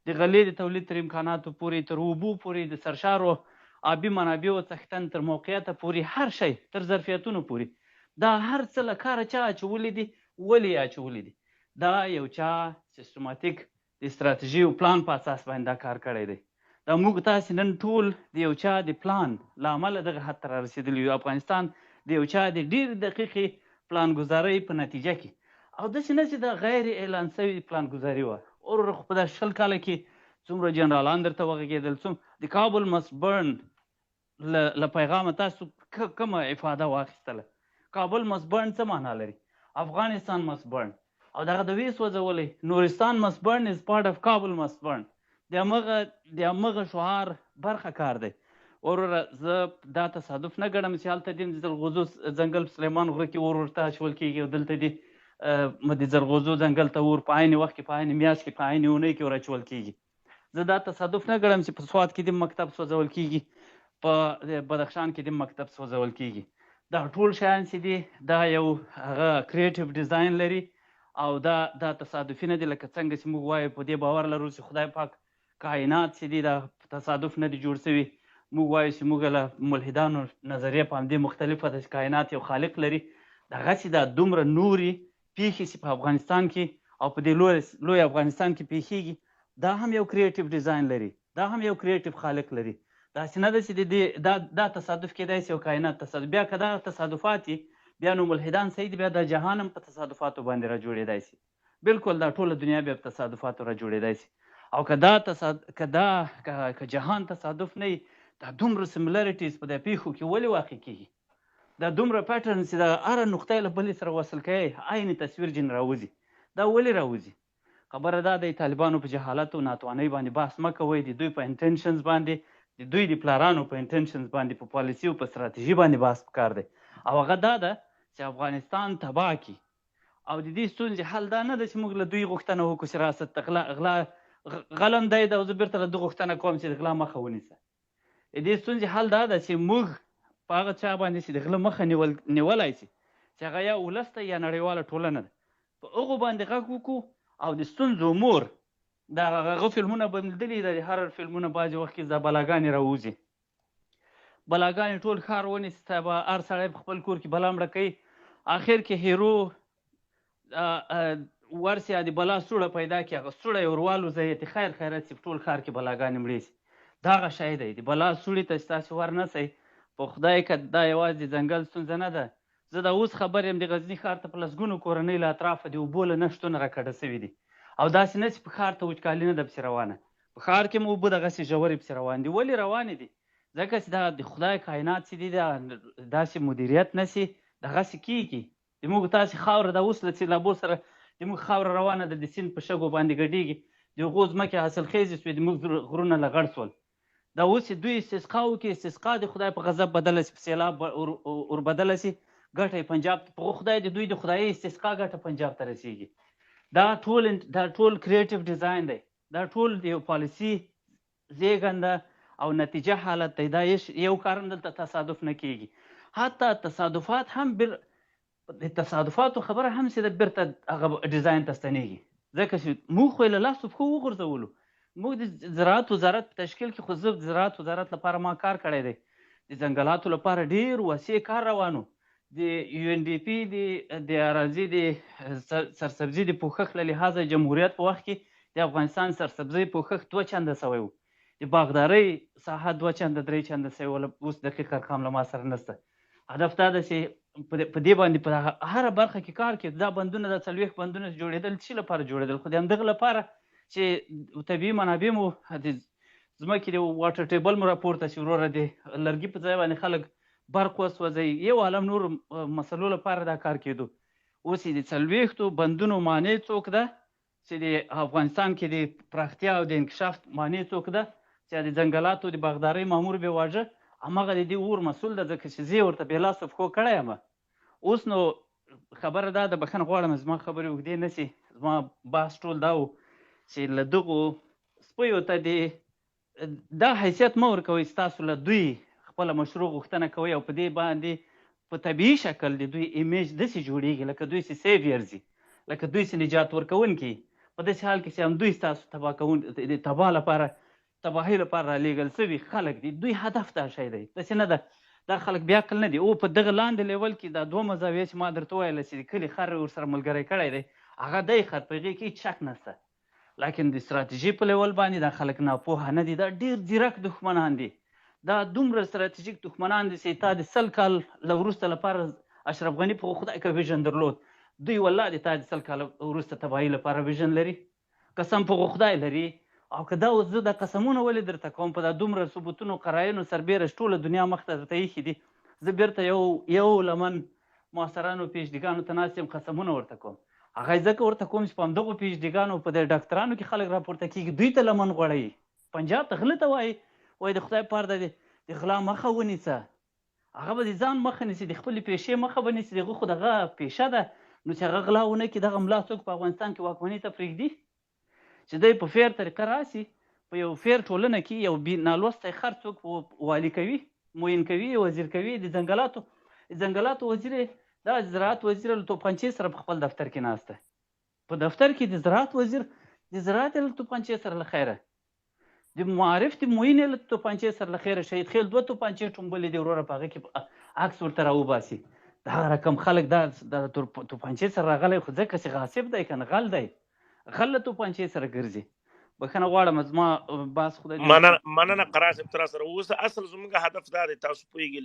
د غلې د تولید تر امکاناتو پورې، تر اوبو پورې، د سرشارو آبي منابعو څښتن تر موقعیته پورې، هر شی تر ظرفیتونو پورې، دا هر څه له کاره چا اچولي دي؟ ولې یې اچولي دي؟ دا یو چا سیستماتیک د استراتیژي او پلان په اساس باندې دا کار کړی دی. دا موږ تاسې نن ټول د یو چا د پلان له امله دغه حد ته رارسېدلي یو. افغانستان د یو چا د ډېرې دقیقې پلان ګذارۍ په نتیجه کې، او داسې نه چې دا غیر اعلان شوې پلان ګذاري وه وروره، خو په دا 20 کاله کې څومره جنرالان درته وغږېدل، څومره د کابل مست برن له پیغامه تاسو کومه افاده واخیستله؟ کابل مست برن څه معنا لري؟ افغانستان مست برن، او دغه د وی سوځولې نورستان مست برن از پارټ اف کابل مست برن، د همغه شعار برخه کار دی. وروره، زه دا تصادف نه ګڼم چې هلته دې د ځلغوزو ځنګل په سلیمان غره کې اور ورته اچول کېږي او دلته دې د ځلغوزو ځنګل ته اور په عین وخت کې، په عین میاشت کې، په عین اونۍ کې ور اچول کېږي. زه دا تصادف نه ګڼم چې په سوات کې د مکتب سوځول کېږي، په بدخشان کې د مکتب سوځول کېږي. دا ټول شیان چې دي، دا یو هغه creative design لري او دا تصادفي نه دي. لکه څنګه چې موږ وایو، په دې باور لرو چې خدای پاک کائنات چې دي، دا تصادف نه دي جوړ شوي. موږ وایو چې موږ له ملحدانو نظریه په همدې مختلفه ده چې کائنات یو خالق لري. دغسې دا دومره نورې پیښې چې په افغانستان کې او په دې لوی لوی افغانستان کې پیښیږي، دا هم یو creative design لري، دا هم یو creative خالق لري. داسې نه ده چې د دې دا تصادف کېدای شي او کائنات تصادف. بیا که دا تصادفات دي، بیا نو ملحدان صحیح دي، بیا دا جهان هم په تصادفاتو باندې را جوړېدای شي. بالکل دا ټوله دنیا بیا په تصادفاتو را جوړېدای شي. او که دا تصاد که دا که, که جهان تصادف نه وي، دا دومره similarities په دې پیښو کې ولې واقع کیږي؟ دا دومره pattern چې دا هره نقطه له بلې سره وصل کوي، عین تصویر جن راوځي، دا ولې راوځي؟ خبره دا دی، طالبانو په جهالت او ناتوانۍ باندې بحث مه کوئ. د دوی په intentions باندې، د دوی د پلارانو په intentions باندې، په پالیسي او په ستراتیژي باندې بحث پکار دی، او هغه دا ده چې افغانستان تباه کړي. او د دې ستونزې حل دا نه ده چې موږ له دوی غوښتنه وکړو چې راسه غلا غلا غلم دی دا، زه بیرته له دوی غوښتنه کوم چې د غلا مخه ونیسه. د دې ستونزې حل دا ده چې موږ په هغه چا باندې چې د غله مخه نیولای شي، چې هغه یا ولس ته یا نړیواله ټولنه ده، په هغو باندې غږ وکړو. او د ستونزو مور دا هغه فلمونه به لیدلي، د هر فلمونه بعضې وخت کې دا بلاګانې راوځي، بلاګانې ټول ښار ونیسي، به هر سړی په خپل کور کې بلا مړه کوي. اخر کې hero ورسي، د بلا سوړه پیدا کړي، هغه سوړه یې ور والوزوي، ته خیر خیرت سي، په ټول ښار کې بلاګانې مړې سي. دغه شی دی، د بلا سوړې ته چې تاسې ور نه سئ، په خدای که دا یوازې د ځنګل ستونزه نه ده. زه دا اوس خبر یم، د غزني ښار ته په لسګونو کورنۍ له اطرافه د اوبو له نه شتونه راکډه سوي دي. او داسې نه چې په ښار ته وچکالي نه ده پسې روانه، په ښار کې مو اوبه دغسې ژورې پسې روان دي. ولې روانې دي؟ ځکه چې دا د خدای کائنات چې دي، دا داسې مدیریت نه سي، دغسې کیږي. د موږ تاسې خاوره دا اوس له سیلابو سره د موږ خاوره روانه ده، د سیند په شګو باندې ګډیږي. د هغو ځمکې حاصلخېزې سوې، د موږ غرونه لغړ سول. دا اوس چې دوی استسقا وکړي، استسقا د خدای په غضب بدله سي، په سیلاب ور بدله سي، ګټه یې پنجاب ته، په خدای د دوی د خدایي استسقا ګټه پنجاب ته رسیږي. دا ټول creative design دی، دا ټول د یو پالیسي زیږنده او نتیجه حالت دی. دا یو کار هم دلته تصادف نه کیږي. حتی تصادفات هم د تصادفاتو خبره هم چې ده، بیرته هغه design ته ستنیږي، ځکه چې موږ خو یې له لاسو پښو وغورځولو. موږ د زراعت وزارت په تشکیل کې، خو زه د زراعت وزارت لپاره ما کار کړی دی، د ځنګلاتو لپاره ډیر وسیع کار روانو، د UNDP د اراضي د سرسبزي د پوښښ له لحاظه جمهوریت په وخت کې د افغانستان سرسبزي پوښښ دوه چنده سوی و، د باغدارۍ ساحه دوه چنده درې چنده سوی و، اوس دقیق ارقام له ما سره نشته. هدف دا ده چې په دې باندې په هره برخه کې کار کوي. دا بندونه، دا 40 بندونه چې جوړېدل، څه لپاره جوړېدل؟ خو د همدغه لپاره چې طبیعي منابع مو د ځمکې د water table مو راپورته شي وروره، د لرګي په ځای باندې خلک برق وسوځوي، یو عالم نور مسلو لپاره دا کار کېدو. اوس یې د 40 بندونو معنی څوک ده؟ چې د افغانستان کې د پراختیا او د انکشاف معنی څوک ده؟ چې د ځنګلاتو د باغدارۍ مامور به واژه، هماغه د دې اور مسول ده، ځکه چې زه یې ورته بې لاس او پښو کړی یم. اوس نو خبره دا ده، بخښنه غواړم زما خبرې اوږدې نه سي، زما بحث ټول دا و چې له دغو سپیو ته د دا حیثیت مه ورکوئ چې تاسو له دوی خپله مشروع غوښتنه کوئ، او په دې باندې په طبیعي شکل د دوی image داسې جوړیږي لکه دوی چې saviors دي، لکه دوی چې نجات ورکوونکي. په داسې حال کې چې همدوی ستاسو تباه کوون د تباه لپاره تباهۍ لپاره رالیږل سوي خلک دي. دوی هدف دا شی دی، داسې نه ده دا خلک بې عقل نه دي. او په دغه لاندې لیول کې دا دومه زاویه چې ما درته وویله چې د کلي خر ورسره ملګری کړی دی، هغه دی خر، په هغې کې هیڅ شک نشته. لاکن د ستراتیژي په لیول باندې دا خلک ناپوهه نه دي، دا ډیر ځیرک دښمنان دي. دا دومره ستراتیژیک دښمنان دي چې تا د 100 کال له وروسته لپاره اشرف غني په خدای که ویژن درلود، دوی والله د تا د 100 کال وروسته تباهي لپاره ویژن لري، قسم په خدای لري. او که دا اوس زه دا قسمونه ولې درته کوم، په دا دومره ثبوتونو قراینو سربېره چې ټوله دنیا مخته درته ایښي دي، زه بیرته یو یو لمن معاصرانو پیشدګانو ته ناست یم، قسمونه ورته کوم. هغه ځکه ورته کوم چې په همدغو پیشدګانو په دې ډاکترانو کې خلک راپورته کېږي، دوی ته لمن غوړوي، پنجاب ته غله ته وایي، وایي د خدای پاره د غلا مخه ونیسه. هغه به د ځان مخه نیسي، د خپلې پیشې مخه به نیسي، د هغه خو دغه پیشه ده، نو چې هغه غلا ونه کړي، دغه ملا څوک په افغانستان کې واکمنۍ ته پرېږدي؟ چې دی په فیر طریقه راسي، په یو فیر ټولنه کې یو بې نالوستی خر څوک والي کوي، معین کوي، وزیر کوي، د ځنګلاتو وزیر دا زراعت وزیر له توپانچې سره په خپل دفتر کې ناست دی. په دفتر کې د زراعت وزیر د زراعت له توپانچې سره له خیره، د معارف د معین له توپانچې سره له خیره، شهید خیل دوه توپانچې ټومبلې دي وروره، په هغه کې عکس ورته راوباسي. دا رقم خلک دا د توپانچې سره راغلی، خو ځکه چې غاصب دی که نه، غل دی، غل له توپانچې سره ګرځي. بښنه غواړم، زما باس خدای دې مننه قرار صاحب تر سره اوسه. اصل زموږ هدف دا دی، تاسو پوهیږئ.